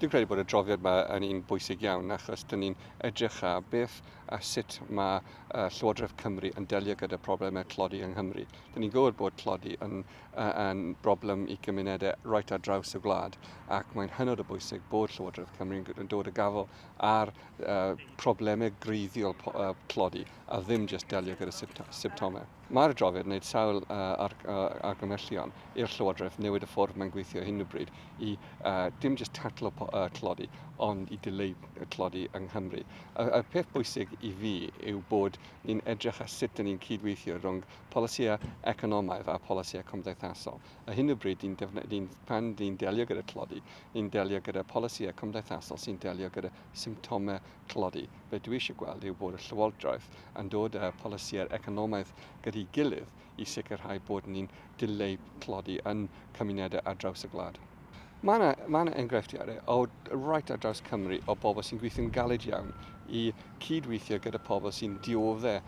Dwi'n credu bod y adroddiad yma yn un bwysig iawn achos dyn ni'n edrych ar beth a sut mae Llywodraeth Cymru yn delio gyda problemau tlodi yng Nghymru. Dyn ni'n gwybod bod tlodi yn, yn broblem i gymunedau right ar draws y gwlad ac mae'n hynod o bwysig bod Llywodraeth Cymru yn dod y gafel ar problemau greiddiol tlodi a ddim jyst delio gyda symptomau. Mae'r adroddiad yn gwneud sawl argymhellion i'r Llywodraeth newid y ffordd mae'n gweithio ar hyn o bryd i dim jyst taclo tlodi, ond i dileu tlodi yng Nghymru. Y peth bwysig i fi yw bod ni'n edrych ar sut dyn ni'n cydweithio rhwng polisïau economaidd a polisïau cymdeithasol. Ar hyn o bryd, ni'n, pan ni'n delio gyda tlodi, ni'n delio gyda polisïau cymdeithasol sy'n delio gyda symptomau tlodi. Be dwi eisiau gweld yw bod y Llywodraeth yn dod â polisïau economaidd gyda'i gilydd i sicrhau bod ni'n dileu tlodi yn cymunedau ar draws y gwlad. Mae yna, mae yna enghreifftiau o right ar draws Cymru o bobl sy'n gweithio'n galed iawn i cydweithio gyda pobl sy'n dioddef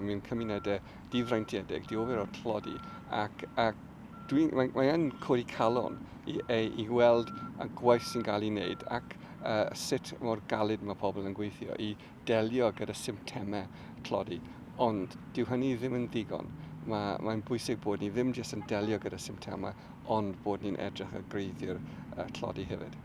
mewn cymunedau difreintiedig, dioddef o'r tlodi, ac, ac dwi'n, mae, mae yn codi calon i, i weld y gwaith sy'n cael ei wneud ac sut mor galed mae pobl yn gweithio i delio gyda symptomau tlodi. Ond dyw hynny ddim yn ddigon. Mae, mae'n bwysig bod ni ddim jyst yn delio gyda symptomau, ond bod ni'n edrych ar greiddiau'r tlodi hefyd.